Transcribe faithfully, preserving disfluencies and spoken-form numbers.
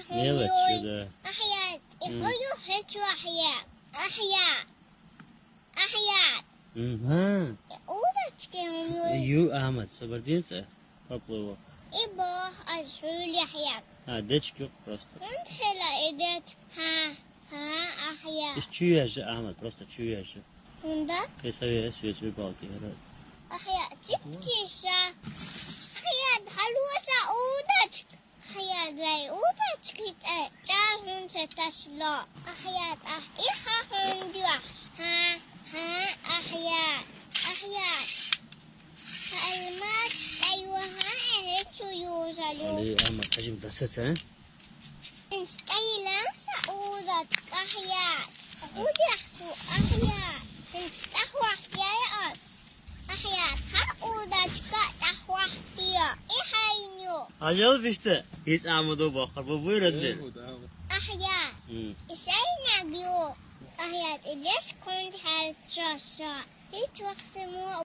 Мелочь, да. Ахьяд, и хӀу ю хӀечу ахья. Ахья. Ахьяд. Мгм. И удочки хӀу ю. Ю, Ахьмад, сабардинца. Поплыва. И бох аз хӀули ахьяд. А, дечки просто. Кунт хила и дечк. Ха, ха, ахья. Иш чу яжа, Ахьмад, просто чу яжа. Унда? Кесаве свечи балки, ра. Ахья, чип чиша. Ахьяд, халуса удочк. Ахьяд, вай удочки тӀе чӀар хӀунча ташло. Ахьяд, ах, и ха хӀун дюахш. Ха, ха, ахья. Ахья. Алмаз, тӀайуха, эхӀе чу южалю. Али, Ахьмад, хажим дасаца, а? Инстайлан са удочк, ахьяд. Худяхсу, ахьяд. Инстахвахтяй ас. Ахьяд, ха удочка тахвахтия. И хайню. Ажал биште. Гьис Ахьмадо бахар бу буйран дер. Ахьяд. М. Исайнагю. Ахьяд, идеш кунт харчоса. Ит вахсимо